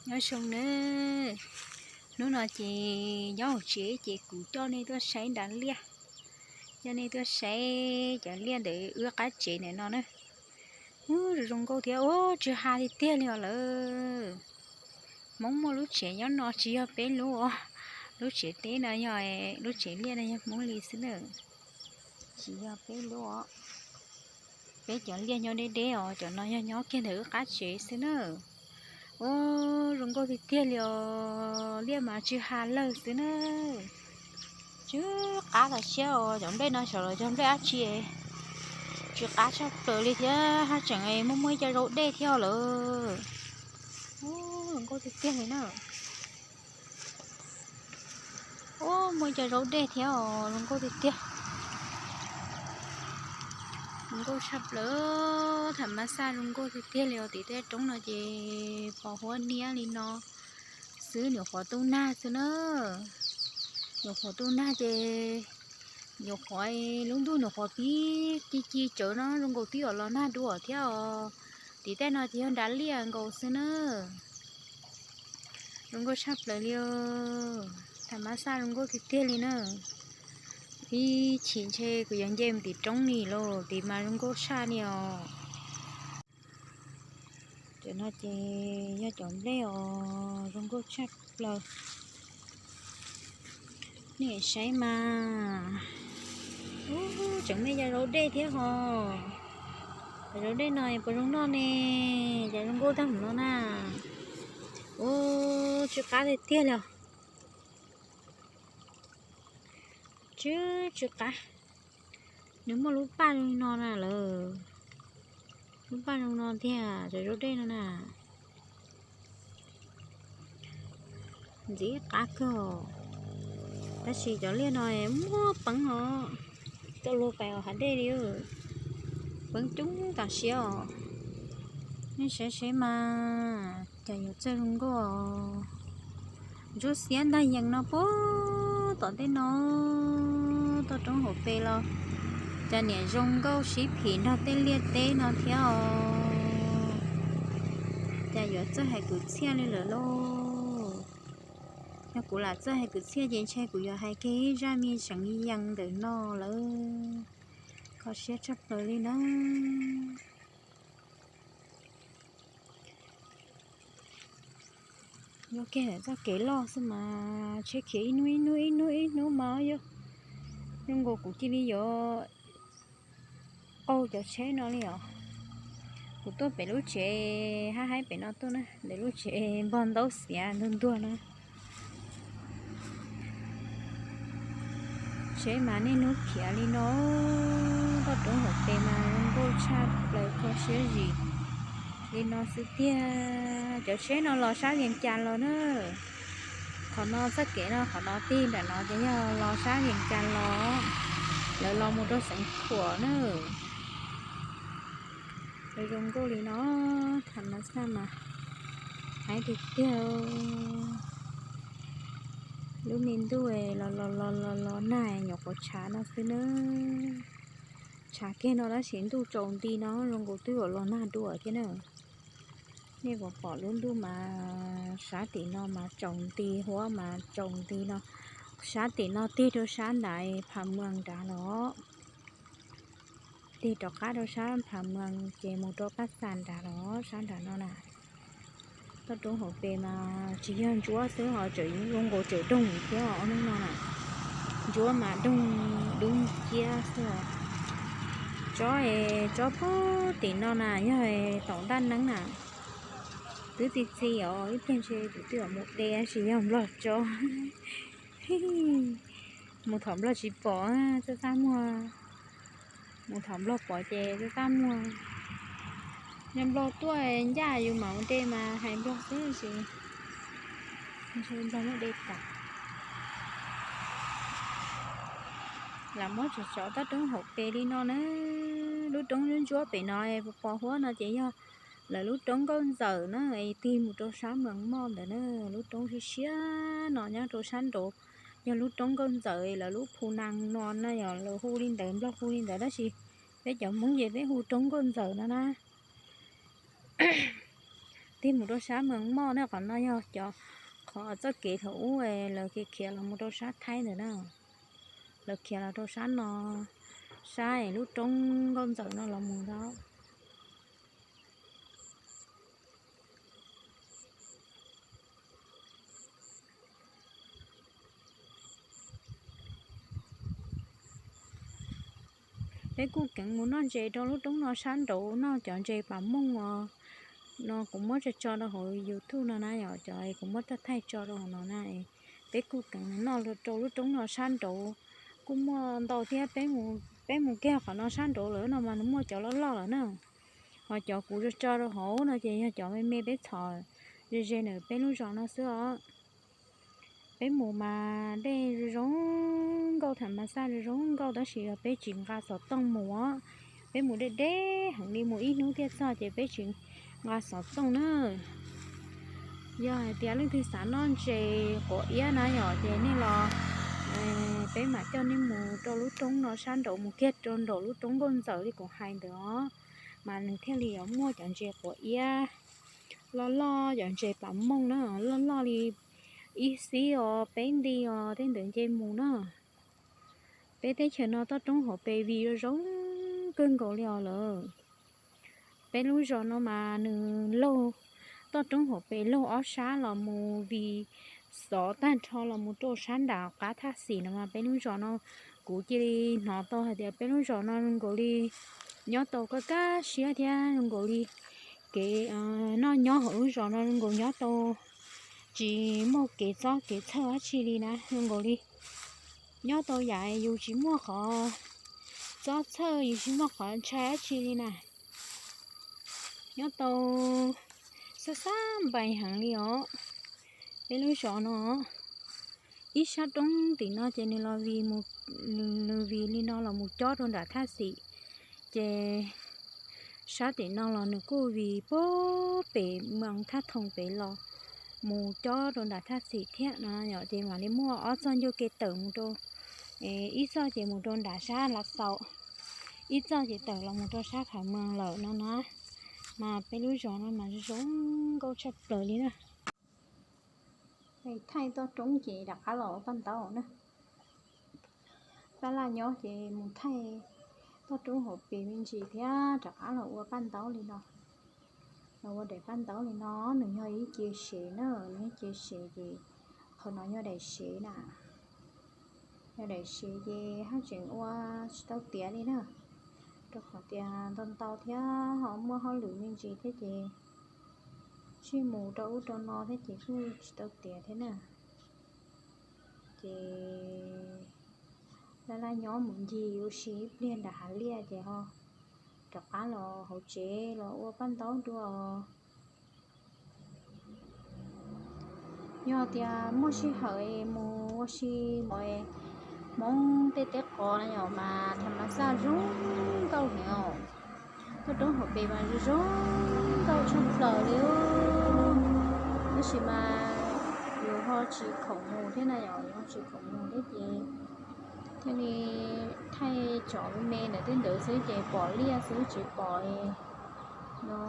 Nyob zoo nawb, hnub no ces nyob hauv tsev ces kuv coj nej tuaj saib nrad liaj, coj nej tuaj saib cov liaj ntawm wb qab tsev ntawm no na. Ub, zoo nkauj thiab, ub, tsw ha tiag tiag li os lawm. Hmoob muaj lub tsev nyob no tsis yog peb lub os, lub tsev teb no yog, lub tsev liaj no yog Hmoob li xwb na, tsis yog peb lub os. Peb cov liaj nyob deb deb os, cov no yog nyob kiag ntawm wb qab tsev xwb na. Ub, zoo nkauj tiag tiag li os, liaj mas tsw ha lawg xwb na. Tsw qab tas siab os, cov nplej no xyov los cog nplej dab tsi, tsw qab tshaj plaws li thiab, haj tseem muaj muaj ib co zaub dej thiab lawm. Ub, zoo nkauj tiag tiag li na. Ub, muaj ib co zaub dej thiab os, zoo nkauj tiag tiag. Zoo nkauj tshaj plaws, tham mas xaj zoo nkauj tiag tiag li os. Tim tej roob no ces pos huab niab li no xwb, nyuam qhuav tu nag xwb na. Nyuam qhuav tu nag ces nyuam qhuav lub ntuj nyuam qhuav pib ci ci tsawv no zoo nkaus twb yuav los nag dua thiab os. Tim tej no ces yog nrad liaj nkaus xwb na. Zoo nkauj tshaj plaws li os, tham mas xaj zoo nkauj tiag tiag li na. Ib chim ntshe kuv yuav nce mus tim roob ni lauj, tim mas zoo nkauj tshaj li os. Cov no ces yog cov nplej os, zoo nkauj tshaj plaws. Nej saib mas, ub, tseem muaj cov zaub dej thiab hos. Cov zaub dej no puas zoo noj ne, cov zoo nkauj tag mus no na. Ub, tsw qab tiag tiag li os. Tsw, tsw qab. Nws muaj lub paj zoo no na lawm. Lub paj zoo no tiag, cov zaub dej no na. Ntxim qab kawg. Tab sis cov liaj no muaj peev os, tau luag pais os hav dej li, peev coob tam siab os. Nej saib seb mas, cas yuav txawj zoo nkauj os. Ntsuab xiab ntag yees no puag tom tej no, toj roob hauv pes los cas niam zoo nkauj sib phim nrog tej liaj teb no thiab os. Cas yuav txawj hais kwv txhiaj li lawm lauj. Yog kuv lam txawj hais kwv txhiaj ces ntshe kuv yuav hais kiag ib zaj me seev yees ntawm no lawm. Kho siab tshaj plaws li na. Yuav kiag txoj kev loj xwb mas tsheb khiav ib hnub ib hnub ib hnub ib hnub mas yog zoo nkaus kuv cia li yuav qaug cov tsheb no li os. Kuv tuaj pem lub tsev hab haib pem no tuaj na, ntawm lub tsev npog ntaub xiav ntuag ntuag na. Tsheb mas niaj hnub khiav li no, toj roob hauv pes mas zoo nkauj tshaj plaws kho siab zim li no xwb tiag. Cov tsheb no los sab Vias Cas los na. Qhov no txoj kev no qhov no tig nram no ces yog los sab Vias Cas los, lawv los mus rau Xeev Khuam na. Zoo nkauj li no, tham mas xaj mas haib tiag tiag. Lub me ntuj los los los los los nag nyuam qhuav tshav no xwb na. Tshav kiag no tab sis ntuj tsaus nti no zoo nkaus twb yuav los nag dua thiab na. Nej puas pom lub ntuj mas sab tim no mas tsaus nti, huab mas tsaus nti no. Sab tim no tig rau sab nram Pha Muas nrad los, tig rov qab rau sab Pha Muas ces mus rau Paj Xas nrad los sab nram no na. Toj roob hauv pes mas tsis yog ntsuab xwb ho tseem zoo nkaus tseem doog thiab ob hnub no na. Ntsuab mas doog dub nciab xwb os. Tsob, tsob puag tim no na yog tom ntaj neeb na. Twb txi txiv os, ib pliag ntshe kuv twb yuav mus de tab sis yog nplog tso. Mus thaum nplog tsis pom txaj txaj muag. Mus thaum nplog pom ces txaj txaj muag. Yog nplog tuaj ncaj yus mam mus de mas hais nplog xwb sis ntshe nplog muab de tas. Lam muab tsom tsom toj roob hauv pes li no na. Lub roob ntsuab pem no es pos huab no ces yog lawv lub roob Nkauj Ntxawm na, es tig mus rau sab Mas Moj ntawd na. Lub roob siab siab no nyob rau sab nraud yog lub roob Nkauj Ntxawm, lawv lub phu nas no na, yog lawv hu li ntawd, nplog hu li ntawd tab sis peb cov Hmoob ces peb hu roob Nkauj Ntxawm no na. Tig mus rau sab Mws Moj na, qhov no yog cov, qhov txoj kev thaum ub lawv khiav khiav los mus rau sab Thaib ntawd na. Lawv khiav los rau sab no, sab lub roob Nkauj Ntxawm no los mus ntag. Peb kuj kheev mus noj ntses rau lub roob no sab nraud, noj cov ntses pam mooj os. No kuv muab tso tso rau hauv YouTube no na yom, cov kuv muab thaij thaij tso rau hauv no na. Peb kuj kheev noj rau lub roob no sab nraud, kuj muaj ntau thiab. Peb mus kiag qhov no sab nraud lawm no mas nws muaj cov loj loj lawm na. Ho cov kuv tso tso rau hauv no ces yog cov me me peb txhom ze ze ntawm peb lub zos no xwb os. Peb mus mas dej zoo nkauj, tham mas xaj zoo nkauj, tab sis yog peb tsis nqa xov tooj mus os, peb mus deb deb heev li, mus ib hnub thiaj txog ces peb tsis nqa xov tooj na. Yog hais tias leej twg xav noj ntses quav iab na yom, ces nej los, peb mam coj nej mus rau lub roob no sab nraud, mus kiag rau nraum lub roob Nkauj Ntxawm li kuv hais ntawd os, mas nws thiaj li yuav muaj cov ntses quav iab loj loj, cov ntses pam mooj na, loj loj li ib xib os, peb nti os, tej ntawd nce mus na. Peb teb chaws no toj roob hauv pes vig zoo zoo kawg nkaus li os lawm. Peb lub zos no mas nws laug, toj roob hauv pes laug ob sab los mus vig xov tag nrho los mus rau sab nram qab thaj xim no mas peb lub zos no, kuv cia li hnov tau hais tias peb lub zos no zoo nkaus li nyob tau kaj kaj siab thiab zoo nkaus li kev noj nyob hauv lub zos no zoo nkaus nyob tau tsis muaj kev txob kev txhawj dab tsi li na, zoo nkaus li nyob tau yam yus tsis muaj qhov txob txhawj, yus tsis muaj qhov ntshai dab tsi li na. Nyob tau xab xab npais heev li os. Peb lub zos no, ib sab roob tim no ces nws los vig, nws vig li no los mus cob rau nram thaj xim, ces sab tim no los nws kuj vig puag pem Moos Thaj Thoom pem los mus cob rau nram thaj xim thiab no yom. Ces mam li muaj ob txoj ncauj ke tawm mus rau, ib txoj ces mus rau nram sab Lav Xaus, ib txoj ces tawm los mus rau sab Pham Moos lawm no na. Mas peb lub zos no mas zoo nkauj tshaj plaws li na. Thaij toj roob ces rov qab los ua paj ntaub na. Tab laj nyob ces mus thaij toj roob hauv pes me ntsis thiab rov qab los ua paj ntaub li no. Los ua daim paj ntaub li no, nws yog ib ce sev na, nws ib ce sev ces qhov no yog daim sev na. Yog daim sev ces haj tseem ua tsis tau tiav li na, rau qhov tias ntau ntau thiab ho muaj hauj lwm me ntsis thiab ces sij mus rau ub rau no thiab ces kuj tsis tau tiav thiab na. Ces laj laj nyob mus ncig ua si ib pliag nram hav liaj ces ho rov qab los hauv tsev los ua paj ntaub dua. Yog tias muaj sij hawm es mus ua si mus Hmoob tej teb qos na yom mas tham mas xaj zoo nkauj heev os. Toj roob hauv pes mas zoo nkauj tshaj plaws li. Tab sis mas yus ho tsis khoom mus thiab na yom, yus ho tsis khoom mus thiab ces thiaj li thaij tsom me me ntawm tej ntawd xwb ces pom liaj xwb tsis pom no,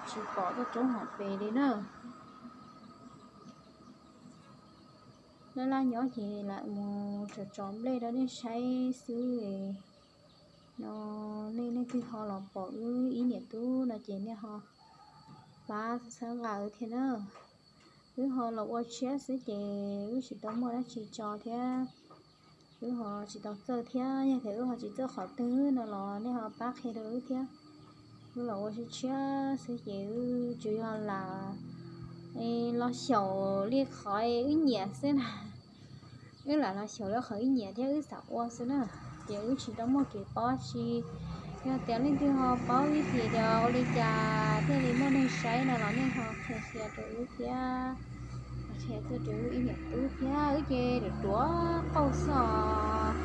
tsis pom toj roob hauv pes li na. Laj laj nyob ces lam mus tsom tsom nplej rau nej saib xwb no. Nej leej twg ho los pom wb ib niam tub no ces nej ho pab txhawb nqa wb thiab na. Wb ho los ua tshiab xwb ces wb tsis tau muaj dab tsi tso thiab, wb ho tsis tau txawj thiab. Yog tias wb ho tsis txawj qhov twg no los nej ho pab qhia rau wb thiab. Wb los ua tshiab tshiab xwb ces wb tsuas yog lam los xyaum li qhov wb nyiam xwb na. Wb lam los xyaum li qhov wb nyiam thiab wb xav ua xwb na, ces wb tsis tau muaj kev paub tsi. Yog tias leej twg ho paub ib yam tias ua li cas thiaj li muaj neeg saib no los nej ho qhia qhia rau wb thiab, qhia tuaj rau wb ib niam tub thiab. Wb ces ruam ruam qauj xwb os,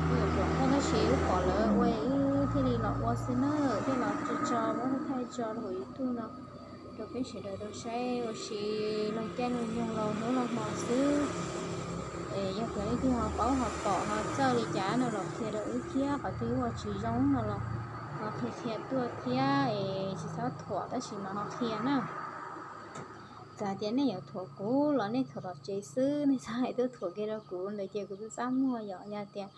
ruam ruam qauj tab sis wb pom lawv ua wb thiaj li los ua xwb na, thiaj los tso tso muab thaij tso rau hauv YouTube no rau peb sawv daws tau saib ua si laug caij laug nyoog laug hnub laug hmo xwb. Es yog tias leej twg ho paub ho pom ho txawj li cas no los qhia rau wb thiab, qhov twg ua tsis zoo no los ho qhia qhia tuaj thiab es tsis txhob thuam tab sis mas ho qhia na. Txawm tias nej yuav thuam kuv los nej thuam tom tsev xwb, nej txhob hais tuaj thuam kiag rau kuv ntawd ces kuv twb txaj muag. Yog, yog tias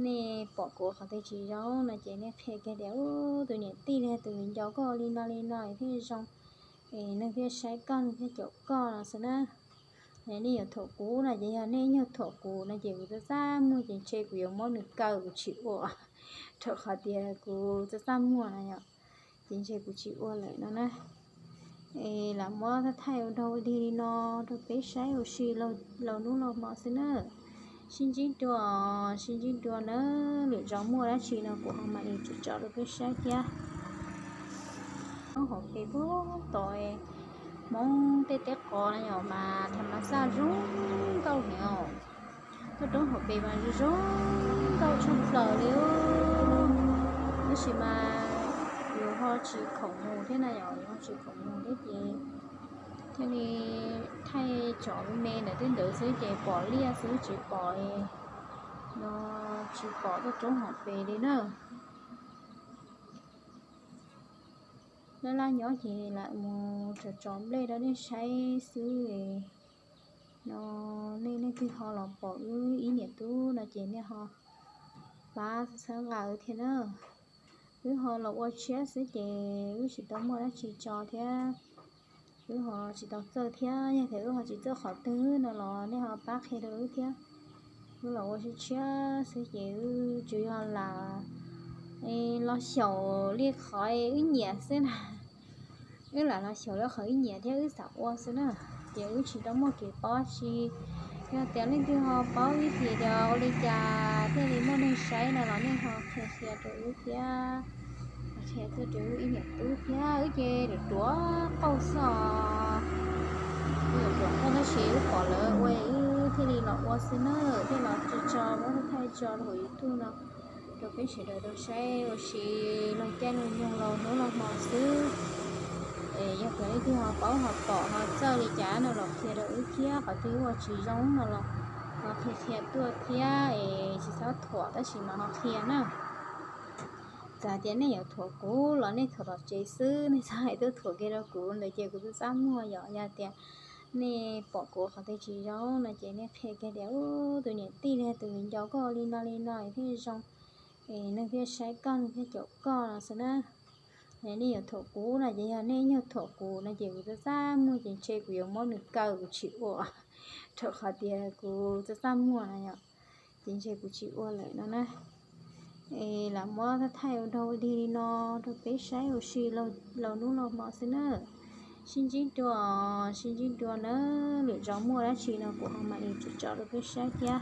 nej pom kuv qhov twg tsis zoo no ces nej qhia kiag tias, ub, tus niam tij li tus viv ncaus koj ua li no li no thiaj zoo, es neeg thiaj saib koj, neeg thiaj caum koj no xwb na. Nej yuav thuam kuv no ces yog nej nyuag thuam kuv no ces kuv txaj txaj muag ces ntshe kuv yuav muab nws kaw, kuv tsis ua, rau qhov tias kuv txaj txaj muag no yom, ces ntshe kuv tsis ua lawm no na. Es lam muab thaij thaij ua dog ua dig li no rau peb saib ua si laus hnub laus hmo xwb na. Sib ntsib dua, sib ntsib dua na, lwm zaus muaj dab tsi no kuv ho mam li tso tso rau peb saib thiab. Roob hauv pes puag tod, Hmoob tej teb qos no yom mas tham mas xaj zoo nkauj heev. Tuaj roob hauv pes mas zoo nkauj tshaj plaws li. Tab sis mas yus ho tsis khoom mus thiab na yom, yus ho tsis khoom mus thiab ces thiaj li thaij tsom me me ntawm tej ntawd xwb ces pom liaj xwb tsis pom no, tsis pom tuaj roob hauv pes li na. Laj laj nyob ces lam mus tsom tsom nplej rau nej saib xwb no. Nej leej twg ho los pom wb ib niam tub no ces nej ho pab txhawb nqa wb thiab na. Wb ho los ua tshiab xwb ces wb tsis tau muaj dab tsi tso thiab. Wb ho tsis tau txawj thiab, yog tias wb ho tsis txawj qhov twg no los nej ho pab qhia rau wb thiab. Wb los ua tshiab tshiab xwb ces wb tsuas yog lam los xyaum li qhov wb nyiam xwb na. Wb lam los xyaum li qhov wb nyiam thiab wb xav ua xwb na. Ces wb tsis tau muaj kev paub dab tsi. Yog tias leej twg ho paub ib yam tias ua li cas thiaj li muaj neeg saib no los nej ho qhia qhia rau wb thiab. Qhia tuaj rau wb ib niam tub thiab, wb ces ruam ruam qauj xwb os. Wb ruam ruam qauj tab sis wb pom lawv ua wb thiaj li los ua xwb na, thiaj los tso tso muab thaij tso rau hauv YouTube no rau peb sawv daws tau saib ua si laug caij laug nyoog laus hnub laug hmo xwb. Es yog tias leej twg ho paub ho pom ho txawj li cas no los qhia rau wb thiab, qhov twg ua tsis zoo no los ho qhia qhia tuaj thiab es tsis txhob thuam tab sis mas ho qhia na. Txawm tias nej yuav thuam kuv los nej thuam tom tsev xwb, nej txhob hais tuaj thuam kiag rau kuv ntawd ces kuv twb txaj muag. Yog, yog tias nej pom kuv qhov twg tsis zoo no ces nej qhia kiag tias, ub, tus niam tij li tus viv ncaus koj ua li no li no thiaj zoo, es neeg thiaj saib koj, neeg thiaj caum koj no xwb na. Nej yuav thuam kuv no ces yog nej nyuag thuam kuv no ces kuv txaj txaj muag ces ntshe kuv yuav muab nws kaw, kuv tsis ua, rau qhov tias kuv txaj txaj muag no yom, ces ntshe kuv tsis ua lawm no na. Es lam muab thaij thaij ua dog ua dig li no rau peb saib ua si laus hnub laus hmo xwb na. Sib ntsib dua, sib ntsib dua na, lwm zaus muaj dab tsi no kuv ho mam li tso tso rau peb saib thiab.